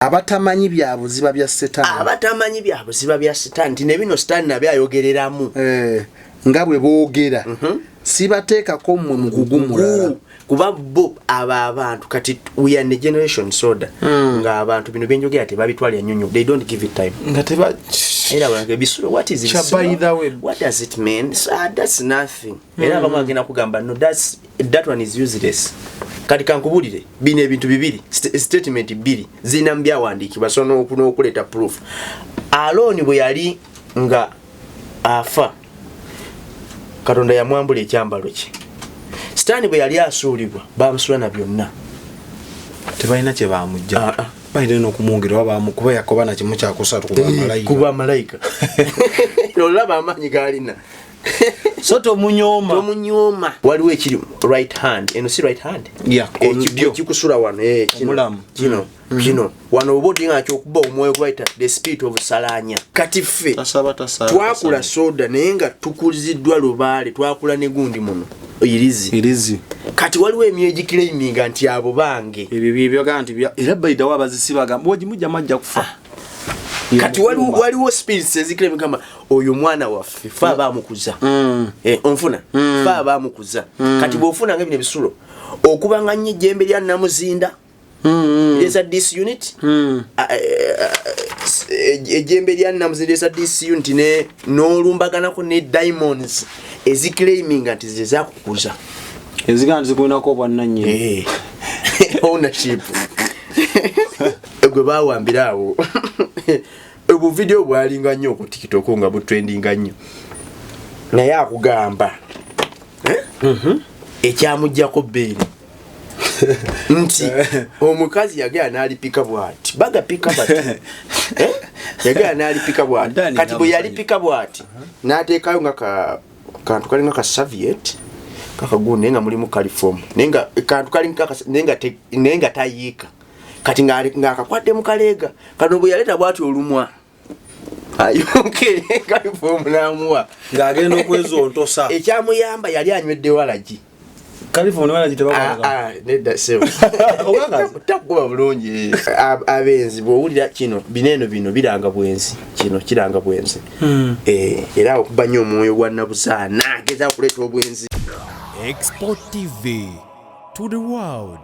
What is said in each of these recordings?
Abatamanyi bya buziba bya setaani. Abatamanyi bya buziba bya setaani, nti ne bino setaani nabyo ayogereramu. Nga bwe boogera. Sibateekako mmwe mugugu mulala. Kuba bo abo abantu kati we are in a generation soda nga abantu bino byenjogera tebabitwalira nnyo nnyo, they don't give it time. Nga teba Era bange ebisulo, what is Kya ebisulo? By the way. What does it mean? So, that's nothing. Era abamu agenda kugamba no, that one is useless. Kati kankubulire bino ebintu bibiri, statement bbiri zirina mu byawandiikibwa, so n'okuleeta proof. Alooni bwe yali nga afa, Katonda yamwambula ekyambalo kye. Sitaani bwe yali asuulibwa, bamusuula na byonna. Tebalina kye bamujja. Balina n'okumwongera oba bamukuba yakoba na kimu kyakusatu ku bamalayika. Ku bamalayika. Olaba amaanyi g'alina. So tomunyooma. Tomunyooma. Waliwo ekiri right hand. Eno si right hand? Yeah, kondyo. Ekikusula wano, kino. Omulamu. Kino, kino. Wano oba odinga kyokuba omwoyo gwa the spirit of Salanya. Kati ffe Tasaba, tasaba, twakula tasaba. soda naye nga tukuliziddwa lubaale, twakula ne gundi muno. Irizi. Irizi. Kati waliwo emyoyo egiclaiminga nti abo bange. Ebyo byebyoga nti era by the way abazisiba agamba, bw'ogimujja majja kufa. Kati waliwo spirits eziclaiminga gamba oyo mwana waffe, fe abaamukuza. Onfuna? Fe abaamukuza. Kati bw'ofuna nga bino ebisulo, okubanga nnyo ejjembe lya Namuzinda, lesa this unit, ejjembe lya Namuzinda lesa this unit n'olumbaganako ne diamonds eziclaiminga nti ze zakukuza. Ezigamba nti zikulinako obwannannyini. Ownership. Gwe baawambira awo. Obu video bwalinga nnyo ku TikTok nga butrendinga nnyo. Naye akugamba, Ekyamuggyako bbeeri. Nti omukazi yagenda n'alipika bw'ati. Bagapika bati. Yagenda n'alipika bw'ati. Dani Kati bwe n'amusanya. yalipika bw'ati, n'ateekayo nga kantu kalinga ka serviette, kakagundi naye nga mulimu chloroform. Naye nga kantu kalinga naye nga naye nga tayiika. Kati ng'akakwate mu kaleega. Kano bwe yaleeta bw'ati olumwa. Ayonke chloroform n'amuwa. Ng'agenda okwezontosa. Ekyamuyamba yali anywedde walagi. Chloroform walagi tebakwata. Nedda ssebo. Okakazi? Takuba bulungi. Abenzi bw'owulira kino, bino eno bino biranga bwenzi. Kino kiranga bwenzi. Era okuba nnyo omwoyo gwa Nabusaana, agezaako okuleeta obwenzi. Export TV to the world.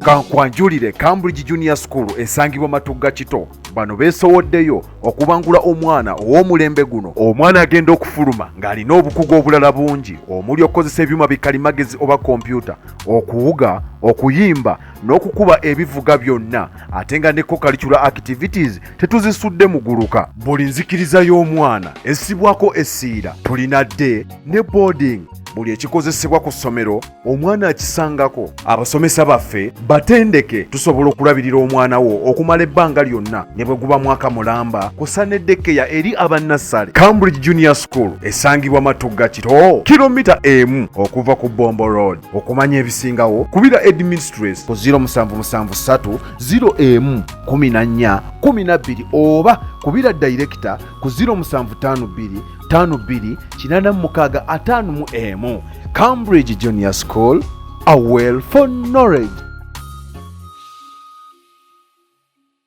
Kankwanjulire Cambridge Junior School esangibwa Matugga Kito. Bano beesowoddeyo okubangula omwana ow'omulembe guno. Omwana agenda okufuluma ng'alina obukugu obulala bungi omuli okukozesa ebyuma bikalimagezi oba kompyuta, okuwuga, okuyimba n'okukuba ebivuga byonna, ate nga ne co-curricular activities tetuzisudde muguluka. Buli nzikiriza y'omwana essibwako essiira. Tulina day ne boarding. Buli ekikozesebwa ku ssomero omwana akisangako. Abasomesa baffe batendeke, tusobola okulabirira omwana wo okumala ebbanga lyonna ne bwe guba mwaka mulamba, kw'ossa ne daycare eri abannassale. Cambridge Junior School esangibwa Matugga Kito, kilomita 1 okuva ku Bombo Road. Okumanya ebisingawo kubira headmistress ku zero musanvu musanvu ssatu, zero emu, kumi na nnya, kumi na bbiri oba kubira director ku zero musanvu ttaano bbiri, ttaano bbiri, kinaana mu mukaaga, ataano mu emu. Cambridge Junior School, a well for knowledge.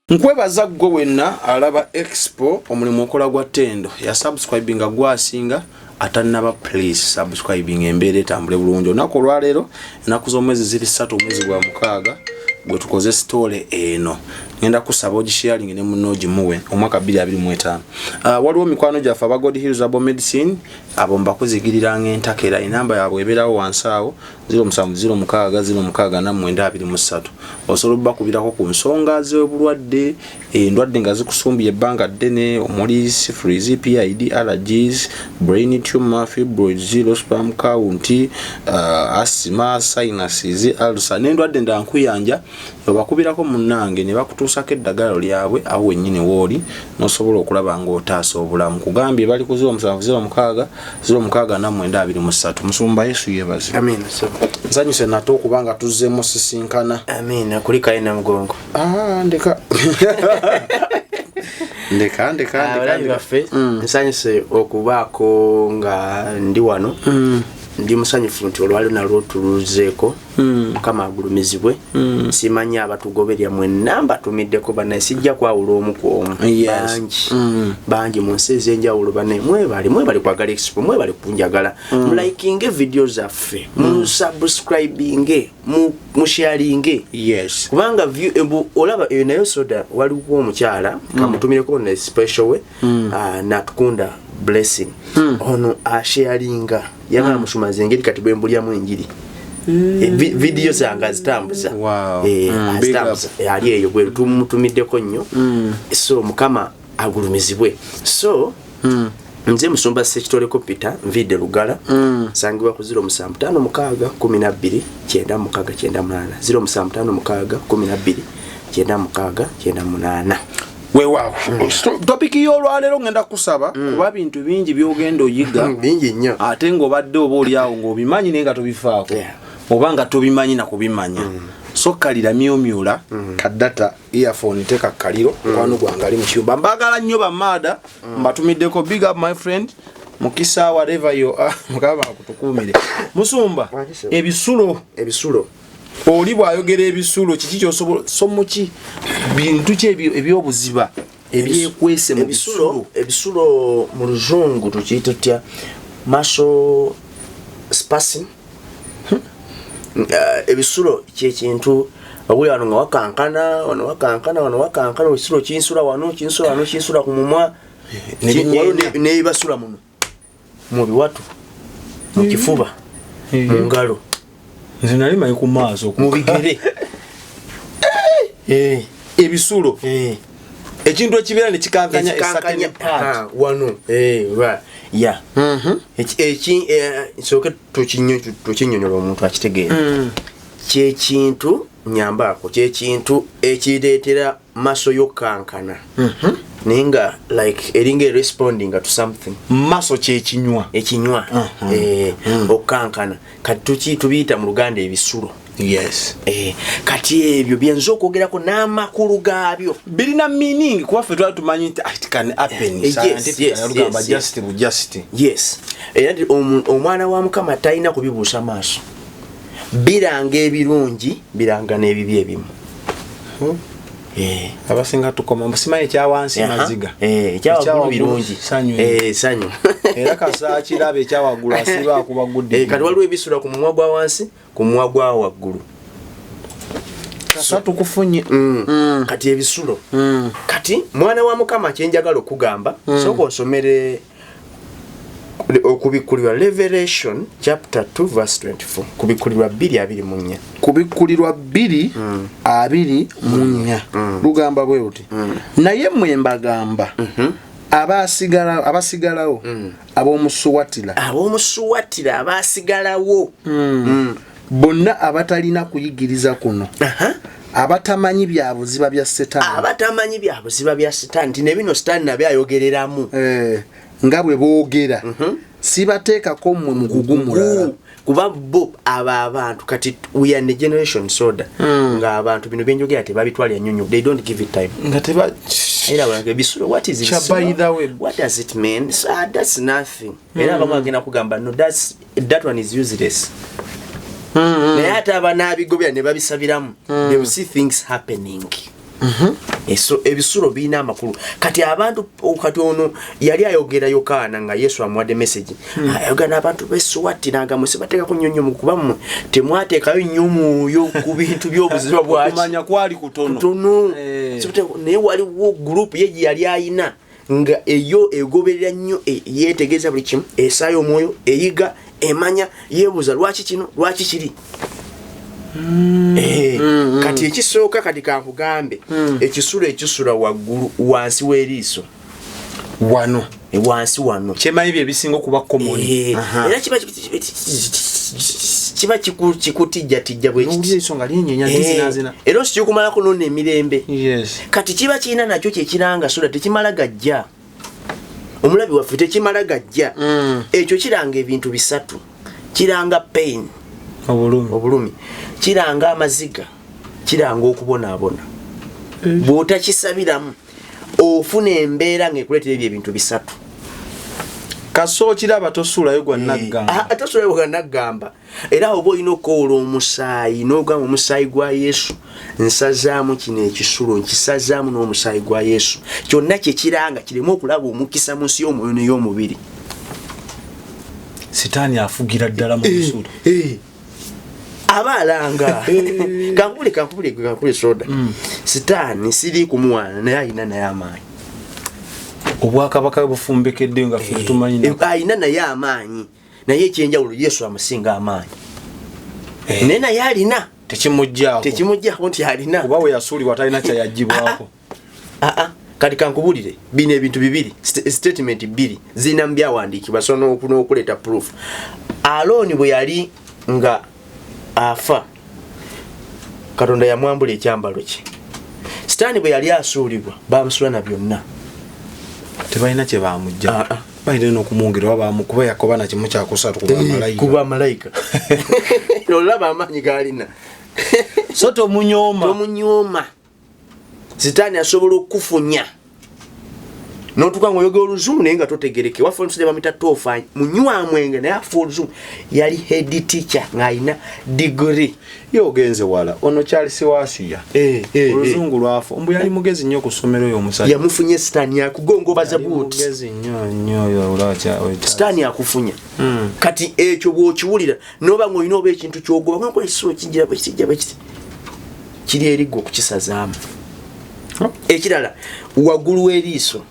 Nkwebaza ggwe wenna alaba Expo, omulimu okola gwa ttendo. Ya subscribinga gwasinga atannaba, please subscribing, embeera etambule bulungi. Olunaku olwaleero, ennaku z'omwezi ziri 3, omwezi gwa mukaaga, gwe tukoze story eno. Ngenda kusaba ogisharing ne munno ogimuwe, omwaka bbiri abiri mu etaano. Waliwo mikwano gyaffe aba God Heals Herbal Medicine, abo mbakuzigirira ng'entakera. Enamba yaabwe ebeerawo wansi awo, zero musanvu zero mukaaga, zero mukaaga na mwenda abiri mu ssatu. Osobola obbakubirako ku nsonga z'obulwadde, endwadde nga zikusumbiye ebbanga ddene, omuli syphilis, PID, allergies, brain tumor, fibroids, low sperm count, asthma, sinuses, ulcer n'endwadde endala nkuyanja. Obakubirako munnange ne bakutuusako eddagala lyabwe awo wennyini wooli n'osobola okulaba ng'otaasa obulamu. Kugambye bali ku 0706 064923. Musumba, Yesu yebaze. Amiina, sebo. Nsanyuse nate okuba nga tuzzeemu sisinkana. Amiina, kulikayo Namugongo. Ah, ndeka ndeka ndeka ndeka. Abalabi Ndeka. baffe, nsanyuse okubaako nga ndi wano. Ndi musanyufu nti olwaliro nalwo tuluzeeko. Mukama agulumizibwe. Simanyi abatugoberya mwenna mbatumiddeko bannaye, sijja kwawula omu ku omu. Bangi bangi mu nsi ez'enjawulo. Bannaye mwebale, mwebale kwagala Expo, mwebale kunjagala. Mulikinge video zaffe, musubscribinge, musharinge, kubanga olaba eyo nayo soda. Waliwo omukyala kamutumireko ne special we, Natukunda Blessing. Ono asharinga, yagala mushumaza engeri kati bwembulyamu enjiri. Video zange azitambuza. Big up. Azitambuza. Ali eyo bweru, tumutumiddeko nnyo. So Mukama agulumizibwe. So nze musumba Sekitoleko Peter Nvidde Lugala, nsangibwa ku 0756 12 96 98, 0756 12 96 98. Weewaawo, topic y'olwaleero ngenda kusaba kuba bintu bingi byogenda oyiga. Bingi nnyo. Ate ng'obadde oba oli awo ng'obimanyi naye nga tobifaako, oba nga tobimanyi nakubimanya. So kalira myomyola ka data, earphone teka kaliro. Mukwano gwange ali mu kiyumba, mbagala nnyo bamaada, mbatumiddeko. Big up my friend Mukisa, whatever you are, Mukama akutukuumire. Musumba, ebisulo. Ebisulo. Oli bw'ayogera ebisulo, kiki kyosobola somuki? Bintu ki ebyobuziba ebyekwese mu bisulo? Ebisulo mu luzungu tukiyita tutya? Muscle spasm. Ebisulo kyekintu obuli wano nga wakankana wano, wakankana wano, wakankana. Ekisulo kinsula wano, kinsula wano, kinsula ku mumwa. Ne binyeenya. Waliwo nebibasula muno mu biwatu, mu kifuba, mu ngalo. Nze nali manyi ku maaso. Mu bigere. Ebisulo, ekintu ekibeera ne kikankanya Ekikankanya, a certain part. Wano. Ya. Nsooke tukinyonyola omuntu akitegeera. Kyekintu nyambaako, kyekintu ekireetera muscle yokankana, naye nga like eringa eresponding to something. Muscle kyekinywa. Ekinywa, okukankana. Kati tubiyita mu Luganda ebisulo. Kati ebyo byenza okwogerako n'amakulu gaabyo. Birina meaning, kuba ffe twali tumanyi nti it can happen scientifically, lugamba just bu just. Yes, era nti omwana wa Mukama talina kubibuusa maaso. Biranga ebirungi, biranga n'ebibi ebimu. Abasinga tukoma simanyi ekyawansi maziga. Ekyawaggulu birungi. Sanyu. Sanyu. Era kasaakiraba ekyawaggulu asiba akuba gudde. Kati waliwo ebisula ku mumwa gwa wansi, ku mumwa gwa waggulu. Kasa tukufunye. Kati ebisulo, kati mwana wa Mukama, kyenjagala okugamba, sooka osomere Okubikkulirwa, Revelation chapter 2 verse 24, Kubikkulirwa 2:24. Kubikkulirwa 2:24 lugamba bwe luti: "Naye mmwe mbagamba abasigalawo ab'omusuwatira." Ab'omusuwatira abasigalawo. "Bonna abatalina kuyigiriza kuno, abatamanyi bya buziba bya Setaani." Abatamanyi bya buziba bya Sitaani, nti nebino Sitaani nabyo ayogereramu. Nga bwe boogera, sibateekako mmwe mugugu mulala. Kuba bo abo abantu, kati we are in a generation soda nga abantu bino byenjogera tebabitwalira nnyo nnyo, they don't give it time. Nga teba Era bange ebisulo, what is Kya ebisulo? by the way. What does it mean? So, that's nothing. Era abamu agenda kugamba no, that one is useless. Naye ate abanaabigobera ne babisabiramu, they will see things happening. So ebisulo birina amakulu. Kati abantu, kati ono yali ayogera Yokaana nga Yesu amuwadde message, ayogera n'abantu besuwatira nga mwe sibateekako nnyo nnyo, kuba mmwe temwateekayo nnyo mwoyo ku bintu by'obuziba bwaki. Okumanya kwali kutono. Kutono. Naye waliwo group ye gye yali ayina nga eyo egoberera nnyo, yeetegereza buli kimu, esaayo omwoyo, eyiga, emanya, yeebuuza lwaki kino, lwaki kiri. Kati ekisooka, kati kankugambe ekisulo ekisula waggulu wansi w'eriiso. Wano. Wansi wano. Kyemanyi bye bisinga okuba common. Era kiba Kiba kikutijjatijja N'owulira eriiso nga linyeenya, lizinazina. Era osikikumalako nona emirembe. Yes. Kati kiba kirina nakyo kyekiranga soda tekimala gajja, omulabi waffe tekimala gajja. Ekyo kiranga ebintu bisatu: kiranga pain, Obulumi. Obulumi, kiranga amaziga, kiranga okubonaabona. Bw'otakisabiramu ofuna embeera ng'ekuleetera ebyo ebintu bisatu. Kasooka okiraba tosuulayo gwa naggamba. Ah, tosuulayo gwa naggamba. Era oba olina okukowoola omusaayi n'ogamba, "Omusaayi gwa Yesu, nsazaamu kino ekisulo, nkisazaamu n'omusaayi gwa Yesu." Kyonna kyekiranga kireme okulaba omukisa mu nsi y'omwoyo n'ey'omubiri. Sitaani afugira ddala mu bisulo. Eh, aba alanga. Kankubule, kankubule, kankubule soda. Sitaani siri kumuwaana, naye alina naye amaanyi. Obwakabaka bwe bufumbekeddeyo nga ffe tetumanyi. Eh, alina naye amaanyi, naye ekyenjawulo Yesu amusinga amaanyi. Naye naye alina. Tekimugjaako. Tekimugjaako nti alina. Kuba we yasuulibwa talina kyayagibwako. Aa, kati kankubulire, bino ebintu bibiri, statement bbiri zirina mu byawandiikibwa, so n'okuleeta proof. Alooni bwe yali nga afa, Katonda yamwambula ekyambalo kye. Sitaani bwe yali asuulibwa, bamusuula na byonna. Tebalina kye bamugja. Ah, ah. Balina n'okumwongera oba bamukuba yakoba na kimu kyakusatu ku bamalayika. Ku bamalayika. Olaba amaanyi galina. So tomunyooma. Tomunyooma. Sitaani asobola okukufunya notuka nga oyogera oluzungu naye nga totegereke. Waffe omusajja bamita Tofa, munywa mwenge naye afa oluzungu. Yali head teacher ng'alina degree. Ye ogenze wala, ono Charles Wasiya. Oluzungu lwafu, mbu yali mugezi nnyo ku ssomero oyo omusajja. Yamufunye sitaani akugongobaza Yali buuti. mugezi nnyo nnyo oyo olaba. Sitaani akufunya. Kati ekyo bw'okiwulira noba nga olina oba ekintu kyogoba ngakola ekisulo kijira bwekitijja bwekiti, kiri erigga okukisazaamu. Ekirala, waggulu w'eriiso.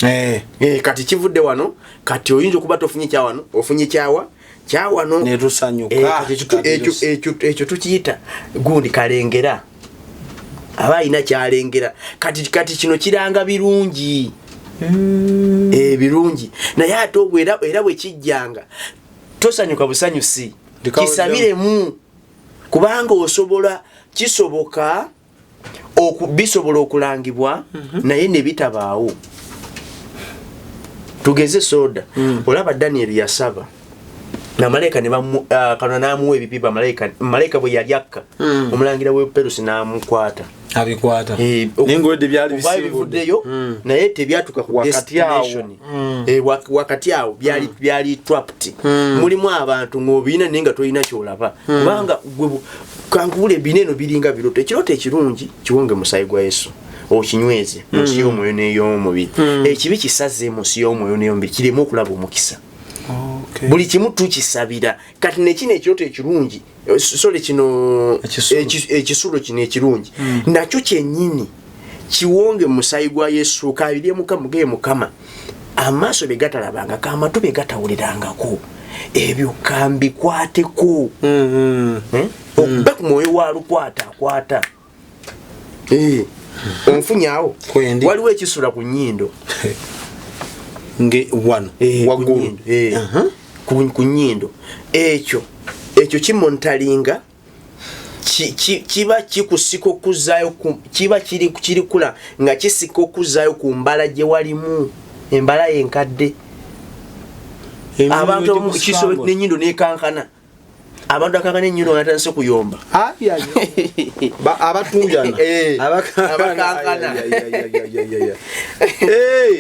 Eh, kati kivudde wano, kati oyinza okuba tofunye kyawano, ofunye kyawa kyawano. Netusanyuka. Eh, kati ekyo tukiyita gundi kalengera, aba alina kyalengera. Kati kino kiranga birungi. Eh, birungi, naye ate obwo era bwe kijjanga tosanyuka busanyusi. Kisabiremu, kubanga osobola kisoboka bisobola okulangibwa naye ne bitabaawo. Tugeze soda, olaba Daniel yasaba namalayika ne Katonda n'amuwa ebipipa. Malayika bwe yali akka, omulangira w'e Perusi n'amukwata. Abikwata. Eh, naye ngaolwedde byali okuva bisiibudde. bivuddeyo, naye tebyatuuka ku Wakati awo. destination. Eh, wakati awo byali trapped. Mulimu abantu ng'obiina naye nga tolina kyolaba, kubanga gwe kankubule, bina eno biringa biroto. Ekirooto ekirungi kiwonge musayi gwa Yesu, okinyweze mu nsi y'omwoyo n'ey'omubiri. Ekibi kisaze mu nsi y'omwoyo n'ey'omubiri, kireme okulaba omukisa. Buli kimu tukisabira. Kati nekino ekirooto ekirungi, sole kino. Ekisulo. Ekisulo kino ekirungi nakyo kyennyini kiwonge mu musayi gwa Yesu, kabirye Mukama, ge Mukama amaaso bye gatalabangako, amatu bye gatawulirangako, ebyo kambikwateko. Eh? Okube ku mwoyo wa lukwata akwata. Eh, onfunyawo. Kwendi. Waliwo ekisula ku nnyindo. Nge wano Eh, ku waggulu. nnyindo, eh. Ku nnyindo ekyo kimonitalinga kiba kikusika okuzaayo kiba kiri kula nga kisika okuzaayo ku mbala gye walimu, embala yenkadde. Abantu abamu n'ennyindo nekankana, abantu akankana ennyindo nga natandise kuyomba. Abatunjana. Eh, abakankana.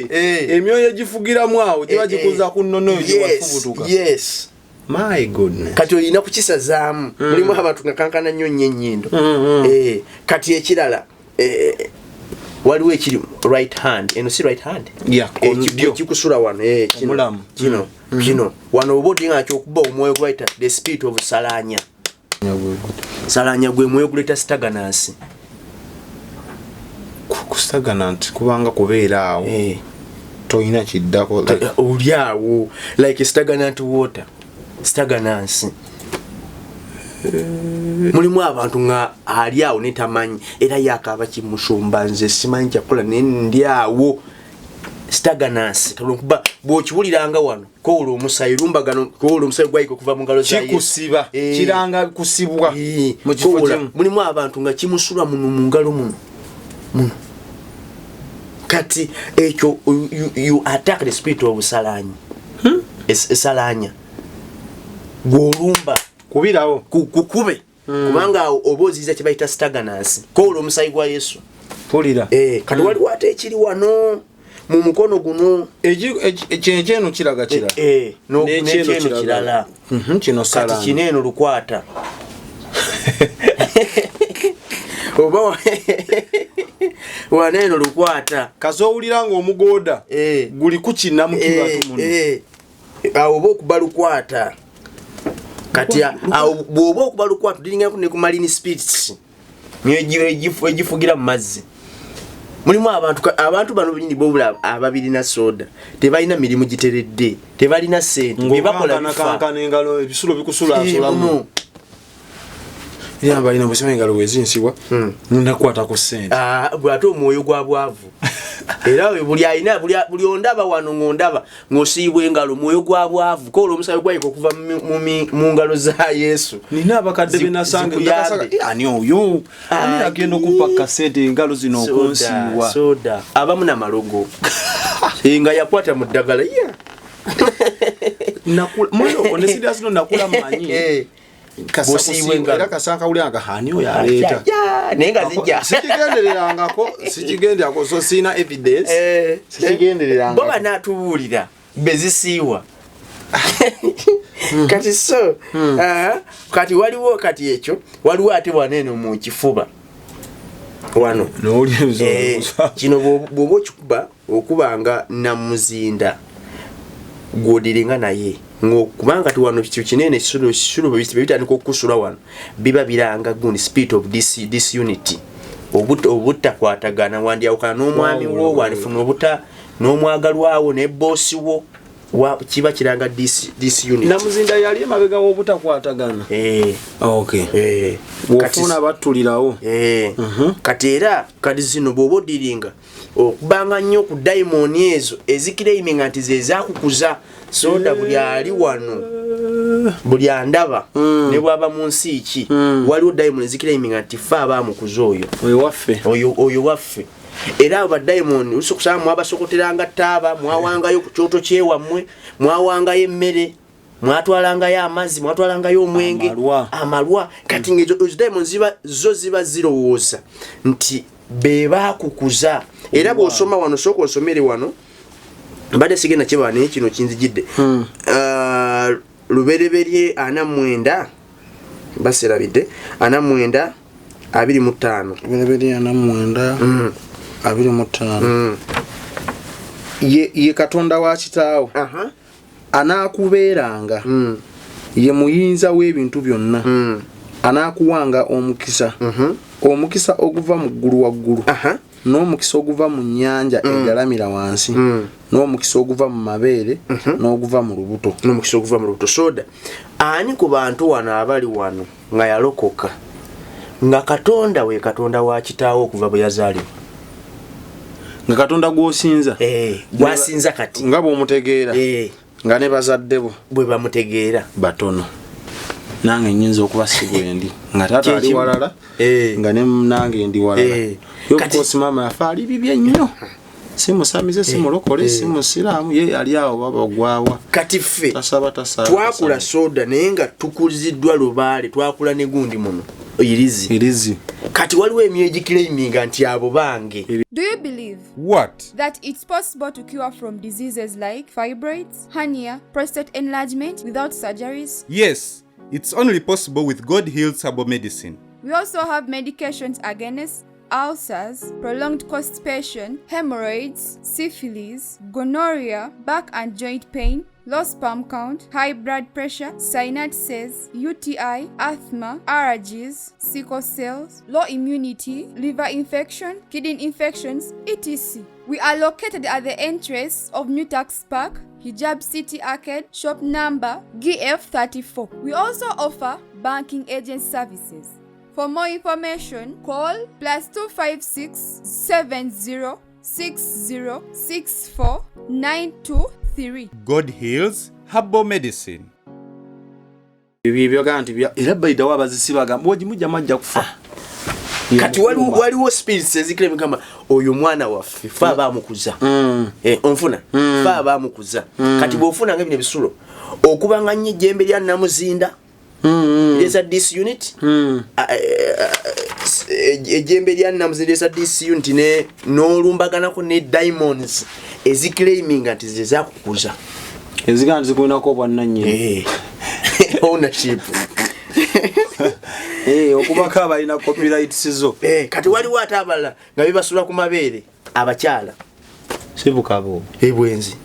Eh. Emyoyo egifugiramu awo giba gikuza ku nnono eyo Yes, gyewafubutuka. yes. My goodness. Kati olina kukisazaamu. Mulimu abantu nga kankana nnyo nnyo ennyindo. Eh, kati ekirala, waliwo ekiri right hand, eno si right hand. Yeah, Eh, ku ddyo. kikusula wano, kino, Omulamu. kino wano oba odinga kyokuba omwoyo gubayita the spirit of salanya. Salanya gwe mwoyo guleeta stagnancy. Kusagana nti kubanga kubeera awo tolina kiddako. Oli awo like stagnant water, stagnancy. Mulimu abantu nga ali awo netamanyi, era yakaba kimusumba, "Nze simanyi kyakukola naye ndi awo." Stagnancy kuba bw'okiwuliranga wano kowola omusayi lumbagano, kowola omusayi gwayika okuva mu ngalo za Yesu. Kikusiba. Eh. Kiranga kusibwa Eh, mu kifo kowola. kimu. Mulimu abantu nga kimusula muno mu ngalo muno muno. Kati ekyo you attack the spirit of salanyi. Esalanya gwolumba. Kubirawo. Kukube, kubanga awo oba oziyiza kye bayita stagnancy. Kowola omusayi gwa Yesu. Pulira. Eh, kati waliwo ate ekiri wano mu mukono guno. Ekyeno kiraga kirala. Eh, N'ekyeno n'ekyeno kirala. kirala. Kino Kati salanya. kino eno lukwata oba wano eno lukwata. Kazoowulira ng'omugooda Eh. guli kukina mu Eh, kibatu muno. eh. Awo oba okuba lukwata. Kati awo bw'oba okuba lukwata olinga ne ku marine spirits, myoyo egifugira mu mazzi. Mulimu abantu abantu bano benyini bobula ababirina soda tebalina mirimu giteredde, tebalina sente, byebakola bifa. Ng'okankana engalo, ebisulo bikusulaasulamu. Muno. Era balina busima engalo wezinsibwa nakwata ku ssente. Ah, bw'ate omwoyo gwa bwavu era oyo buli alina buli ondaba wano ng'ondaba ng'osiibwa engalo, mwoyo gwa bwavu. Kola omusayi gwayika okuva mu ngalo za Yesu. Nina abakadde benasanga. Zikuyambe. Ani oyo ani Ah, agenda okumpa kasente engalo zino okunsiiwa? Soda abamu namalogo. Eh, nga yakwata mu ddagala ya. Onesiriasino nakula mmanyi. Eh, Kasa Bw'osiibwa kusiiwa, engalo. era kasankawulira nga ani oyo aleeta. Ya, naye nga zijja. Sikigendererangako, sikigenderako, so siina evidence. Eh, Sikigendererangako. bo banaatubuulira bezisiiwa. Kati so ah, kati waliwo, kati ekyo waliwo ate wano eno mu kifuba wano. N'owulira ebisolo Eh, bikusula. kino bw'oba okikuba okubanga namuzinda gwodiringa naye kubanga ti wano kinene kisulo kisulo bwe bitandika okukusula wano biba biranga gundi spirit of disunity, obutakwatagana, wandyawukana n'omwami wo, wandifuna obuta n'omwagalwawo ne boosi wo, kiba kiranga disunity. Namuzinda yali emabega w'obutakwatagana. Eh, Okay. eh. Bw'ofuna battulirawo. Eh, kati era kati zino bw'oba odiringa okubanga nnyo ku dayimoni ezo ezikiraiminga nti ze zakukuza soda, buli ali wano, buli andaba, ne bwaba mu nsi ki, waliwo dayimoni ezikiraiminga nti fe abaamukuza oyo. Ewaffe. Oyo oyo waffe. Era abo badayimoni olusi okusanga mwabasokoteranga taaba, mwawangayo ku kyoto kyewammwe, mwawangayo emmere, mwatwalangayo amazzi, mwatwalangayo omwenge. Amalwa. Amalwa. Kati nga ezo dayimoni ziba zo ziba zirowooza nti be baakukuza. Era bw'osoma wano, sooka osomere wano, mbadde sigenda kyebaba naye kino kinzijidde. Ah, Lubereberye 49, baserabidde, 49:25. Bereberi 49:25. Ye Katonda wa kitaawo anaakubeeranga, ye muyinza w'ebintu byonna, anaakuwanga omukisa, omukisa oguva mu ggulu waggulu, n'omukisa oguva mu nnyanja egalamira wansi, n'omukisa oguva mu mabeere n'oguva mu lubuto. N'omukisa oguva mu lubuto. Soda, ani ku bantu wano abali wano nga yalokoka nga Katonda we Katonda wa kitaawe okuva bwe yazaalibwa? Nga Katonda gw'osinza. Eh, gwasinza kati. Nga bw'omutegeera. Eh, nga ne bazadde bo bwe bamutegeera. Batono. Nange nyinza okuba si bwendi nga taata ali Kyekimu. walala, Eh. nga ne nange ndi walala. Eh. Ye Kati- of course maama yafe ali bibye nnyo, si musamize, si mulokole, si musiraamu, ye ali awo baba gwawa. Kati ffe Tasaba, tasaba. twakula soda naye nga tukuziddwa lubaale, twakula ne gundi muno irizi. Erizi. Kati waliwo emyoyo egikiraiminga nti abo bange. Do you believe What? that it's possible to cure from diseases like fibroids, hernia, prostate enlargement without surgeries? Yes, it's only possible with God Heals Herbal Medicine. We also have medications against ulcers, prolonged constipation, hemorrhoids, syphilis, gonorrhea, back and joint pain, low sperm count, high blood pressure, sinusitis, UTI, asthma, allergies, sickle cells, low immunity, liver infection, kidney infections, etc. We are located at the entrance of New Tax Park, Hijab City Arcade, shop number GF34. We also offer banking agent services. For more information, call +256 70 60 64 923. God Heals Herbal Medicine. Ebyo nti era baidawo abazisibaga wogimujjamu ajja kufa. Kati waliwo spirits ezikira gamba oyo mwana waffe, fe abaamukuza. Onfuna? Fe abaamukuza. Kati bw'ofuna nga bino ebisulo, okubanga nnyo ejjembe lya Namuzinda lesa this unit, ejjembe lya Namuzinda lesa this unit, ne n'olumbaganako ne demons eziclaiminga nti ze zakukuza. Ezigamba nti zikulinako obwannannyini. Ownership. Okubako abalina copyrights zo. Kati waliwo ate abalala nga bibasula ku mabeere, abakyala. Sibukabo. Ebwenzi.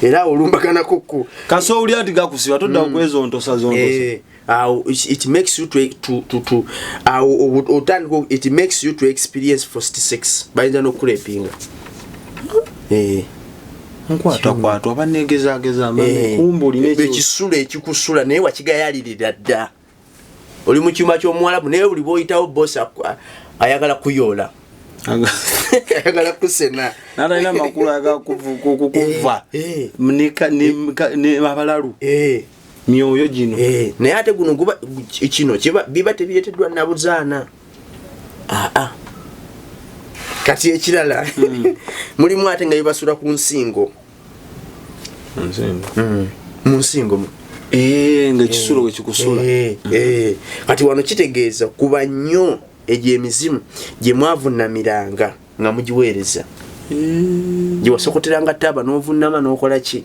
Era olumbaganako ku Kasi owulira nti gakusiba, todda kwezontosa zontosa. Awo it makes you to awo otandika, it makes you to experience forced sex, bayinza n'okukurepinga. Nkwatakwata oba negezageza kumba olina Ekisulo ekikusula, naye wakigayalirira dda, oli mu kyuma ky'omuwalabu, naye buli bwoyitawo bosi ayagala kuyoola, ayagala kusena. Natalina makulu, ayagala kukuva abalalu myoyo gino. Naye ate guno guba kino biba tebireeteddwa nabuzaana. Aa, kati ekirala mulimu ate nga bibasula ku nsingo, mu nsingo mu. Nga ekisulo we kikusula. Kati wano kitegeeza kuba nnyo egyo emizimu gye mwavunamiranga nga mugiweereza, gye wasokoteranga taaba n'ovunama n'okola ki.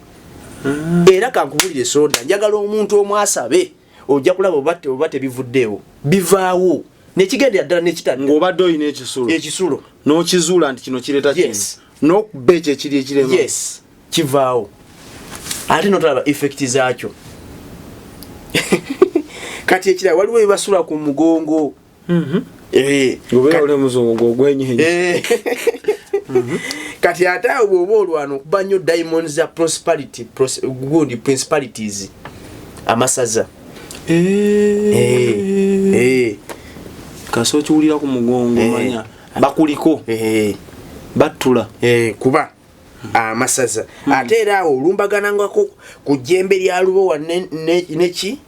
Era kankubulire soda, njagala omuntu omwasabe, ojja kulaba oba tebivuddeewo, bivaawo nekigendera ddala nekitadda. Ng'obadde olina ekisulo. Ekisulo. N'okizuula nti kino kireeta kino. Yes. N'okuba ekyo ekiri ekirema. Yes, kivaawo ate notolaba effect zaakyo. Kati ekirala, waliwo ebibasula ku mugongo. Obeera oli omuzungu ng'ogwenyenye. Kati ate awo bw'oba olwana, okuba nnyo demons za prosperity, gundi principalities, amasaza. Kasi okiwulira ku mugongo, manya bakuliko, battula. Kuba amasaza ate era awo olumbaganangako ku jjembe lya Lubowa neki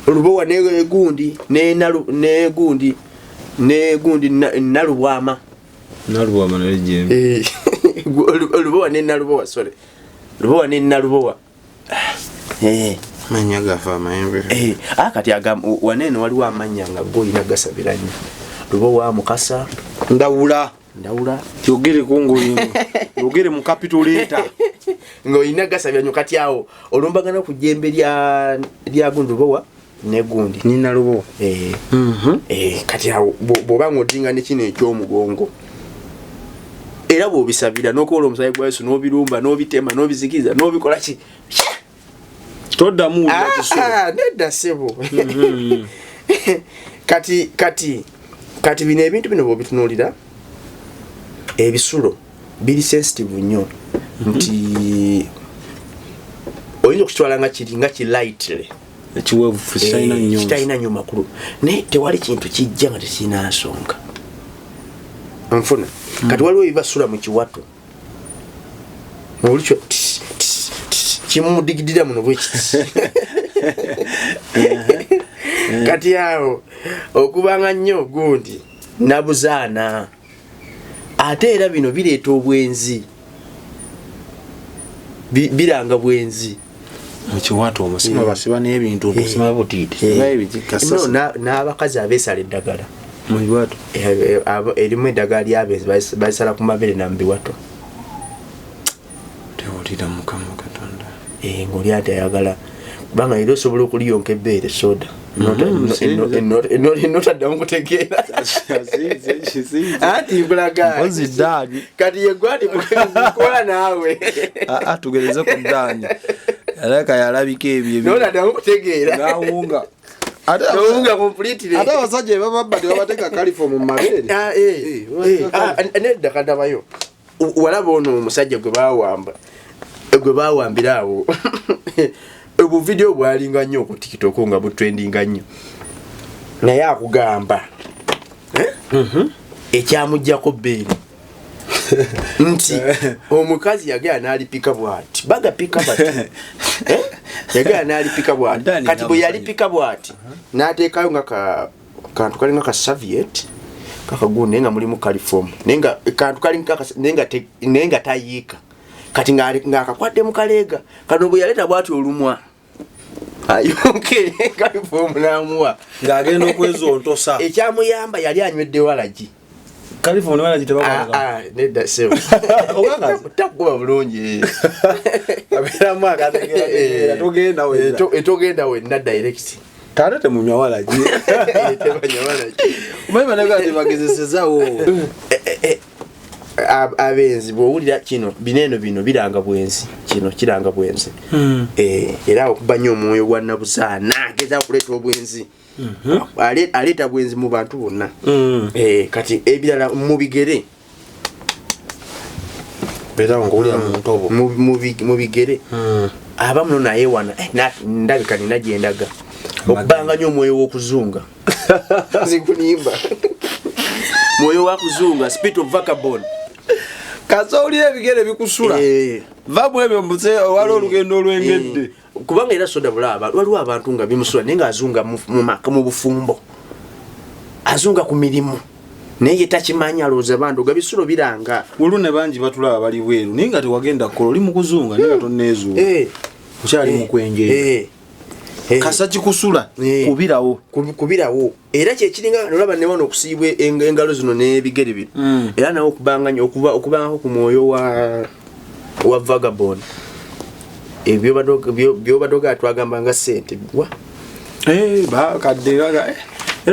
Lubowa negundi negundi Nalubwama. Nalubwama naye jjembe. Lubowa ne Nalubowa, sorry, Lubowa ne Nalubowa. Manya gafa amayembe. Ah, kati waneeno waliwo amannya nga go olina gasabira nnyo: Lubowa, Mukasa. Ndawula. Ndawula. Yogere kungulimu, yogere mu capital letter. Ng'olina gasabira nnyo. Kati awo olumbagana ku jjembe lya gundi Lubowa ne gundi. Nina Lubowa. Kati awo bw'oba ng'odinga ne kino ekyomugongo, era bw'obisabira n'okuwola omusaayi gwa Yesu n'obirumba n'obitema n'obizikiriza n'obikola ki. Toddamu wulira kisulo. Ah, nedda ssebo. Kati bino ebintu bino bw'obitunuulira, ebisulo biri sensitive nnyo nti oyinza okukitwala nga kiri nga ki lightly. Ekiweevu kitalina nnyo. Kitalina nnyo makulu, naye tewali kintu kijja nga tekirina nsonga, nfuna. Kati waliwo ebibasula mu kiwato, olukyo kimudigidira muno bwekiti. Kati awo okubanga nnyo gundi nabuzaana, ate era bino bireeta obwenzi. Biranga bwenzi. Mu kiwato omusima basiba n'ebintu, omusima butiiti. No, n'abakazi abeesala eddagala. Mu kiwato. Erimu eddagala lyabenzi, balisala ku mabeere namubiwato. Tewulira, Mukama Katonda. Ng'oli ati ayagala, kubanga era osobola okuliyonka ebbeere soda, notaddamu kutegeera. Anti nkulaga. Mpozi ddaani. Kati yegwati kola naawe. Aa, tugereze ku ddaani, alabika yalabika ebyo Notaddamu kutegeera. Gawunga. Nowunga completely. Ate abasajja ebababba tebabateeka kalifo mu mabeere. Ah, nedda, kadabayo. Walaba ono omusajja gwe bawamba, gwe bawambira awo, obuvidiyo bwalinga nnyo ku TikTok nga butrendinga nnyo, naye akugamba, eh? Ekyamugjako beeri. Nti omukazi yagenda n'alipika bw'ati, bagapika bati. Eh? Yagenda n'alipika bw'ati. Dani Kati bwe namusanya. yalipika bw'ati, n'ateekayo nga ka kantu kalinga ka serviette kakagundi, naye nga mulimu caliform, naye nga kantu kalinga naye nga tayiika. Kati ng'akakwate mu kaleega kano, bwe yaleeta bw'ati olumwa ayonke caliform n'amuwa. Ng'agenda okwezontosa. Ekyamuyamba yali anywedde walagi. California walagi tebakwata. Ah, ah, nedda sebo. Okakaza? Takuba bulungi. Abeeramu akategeera, togenda wenna. Togenda wenna direct. Ate temunywa walagi. Tebanywa walagi. Omanyi banaga tebagezesezawo. Abenzi bwowulira kino, bineeno bino biranga bwenzi, kino kiranga bwenzi. Era okuba nnyo omwoyo gwa nabuzaana ageza okuleeta obwenzi. Aleeta bwenzi mu bantu bonna. Kati ebirala mu bigere. Beera ng'owulira mu ntobo. Mu bigere abamu no naye wana ndabika nina gyendaga okubanga nnyo omwoyo w'okuzunga, zikulimba, mwoyo wa kuzunga, spirit of vagabond. Kaza owulira ebigere bikusula. Va mu ebyo mbuze wali olugendo olwengedde. Kubanga era soda bulaba waliwo abantu nga bimusula, naye ngaazunga mu maka, mu bufumbo, azunga ku mirimu, naye ye takimanyi, alowooza bandoga. Bisulo biranga. Waliwo ne bangi batulaba bali bweru, naye nga tewagenda kukola, oli mu kuzunga, naye nga tonneezuula. Okyali mu kwenjeera. Kasa kikusula. Kubirawo. Kubirawo. Era kyekiringa nolaba newano okusiibwa engalo zino n'ebigere bino. Era nawe okubanga nnyo okubangako ku mwoyo wa vagabond, ebyo byobadde twagamba nga sente wa. Eh, bakadde era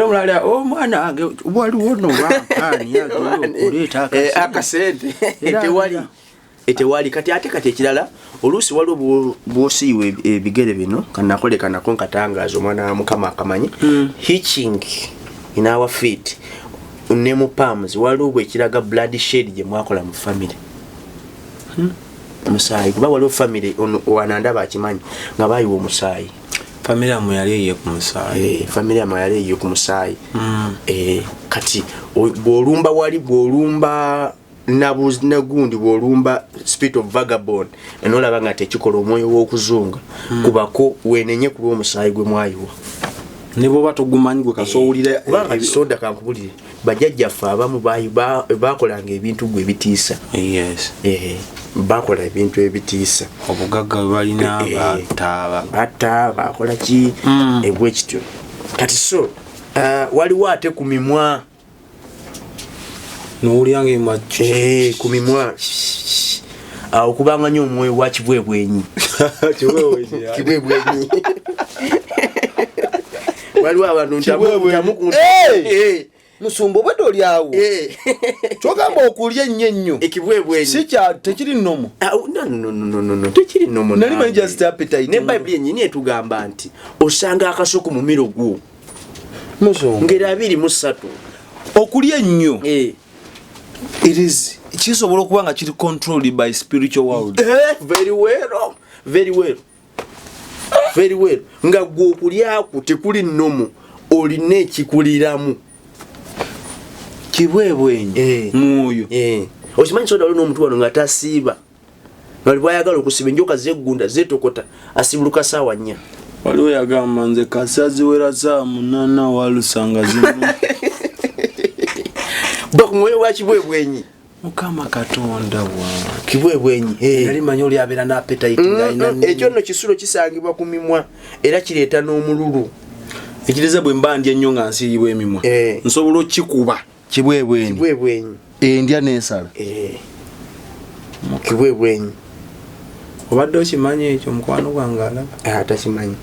omulala, omwana wange waliwo no bampaani agenda okuleeta akasente. Era Tewali. Tewali. Kati ate kati ekirala, oluusi waliwo bw'osiiwa ebigere bino, kanakoleka nako nkatangaaza omwana wa Mukama akamanyi. Itching in our feet ne mu palms, waliwo bwekiraga blood shed gye mwakola mu family, musaayi, kuba waliwo family ono wanandaba akimanyi nga bayiwa omusaayi. Famire yammwe yali eyiye ku musaayi. Family yammwe yali eyiye ku musaayi. Kati bw'olumba wali, bw'olumba nagundi, bw'olumba spirit of vagabond, nolaba nga tekikola omwoyo w'okuzunga, kubako wenenye ku lw'omusaayi gwe mwayiwa. Ne bwoba togumanyi gwe, kasowulira. Kubanga kisonda kankubulire, bajjajjaffe abamu bakolanga ebintu gwe ebitiisa. Bakola ebintu ebitiisa. Obugagga bwe balina, bataaba. Batta, bakola ki, ebwe kityo. Kati so waliwo ate ku mimwa. Nowulira nga emwa. Ku mimwa awo kubanga nnyo omwoyo wa kibwebwenyi. Kibwebwenyi, waliwo abantu ntamu. Musumba, obwedde oli awo kyogamba okulya ennyo ennyo. Ekibwebwenyi. Si kya tekiri nnomo. Ah, no, no, no, no, no, tekiri nnomo. Nali manyi just appetite. Ne Bayibuli yennyini etugamba nti osanga akasuku mu miro gwo. Musumba, ngeri 23. Okulya ennyo, it is kisobola okuba nga kiri controlled by spiritual world. Very well, very well, very well. Nga gwe okulyaku tekuli nnomo, olina ekikuliramu. Kibwebwenyi. Mwoyo. Okimanyi soda waliwo n'omuntu wano nga tasiiba, nga bwayagala okusiba enjoka zeggunda zetokota, asibuluka saawa 4. Waliwo yagamba nze kasa ziwera saa 8 walusanga zino. Ba ku mwoyo wa kibwebwenyi. Mukama Katonda wange. Kibwebwenyi. Nali manyi oli abeera n'appetite ng'alina Ekyo nno kisulo kisangibwa ku mimwa, era kireeta n'omululu. Ekiriza bwe mba ndya ennyo nga nsiiyibwa emimwa, nsobola okikuba kibwebwenyi. Kibwebwenyi. Endya n'ensala. Kibwebwenyi. Obadde okimanyi ekyo, mukwano gwange alaba? Ah, takimanyi.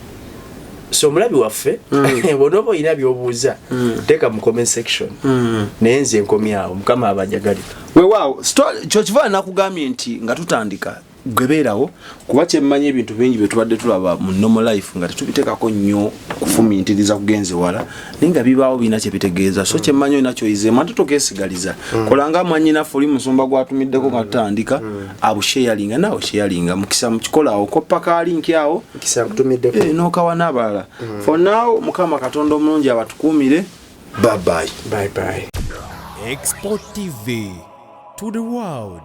So omulabi waffe, bw'onooba olina byobuuza, teeka mu comment section, naye nze nkomyawo. Mukama abajagalira. Weewaawo, kyokiva nakugambye nti nga tutandika gwebeerawo, kuba kyemmanyi ebintu bingi bye tubadde tulaba mu normal life nga tetubiteekako nnyo kufumintiriza kugenze wala, naye nga bibaawo birina kyebitegeeza. So kyemmanyi olina kyoyizeemu, ate tokeesigaliza. Kola nga mwannyinaffe oli musumba gwatumiddeko nga tutandika, abusheyalinga, naawe sheyalinga mukisa mukikola awo, koppa ka link awo. Kisa nkutumiddeko. N'okawa n'abalala. For now, Mukama Katonda omulungi abatukuumire. Bye bye. Bye bye. Expo TV. To the world.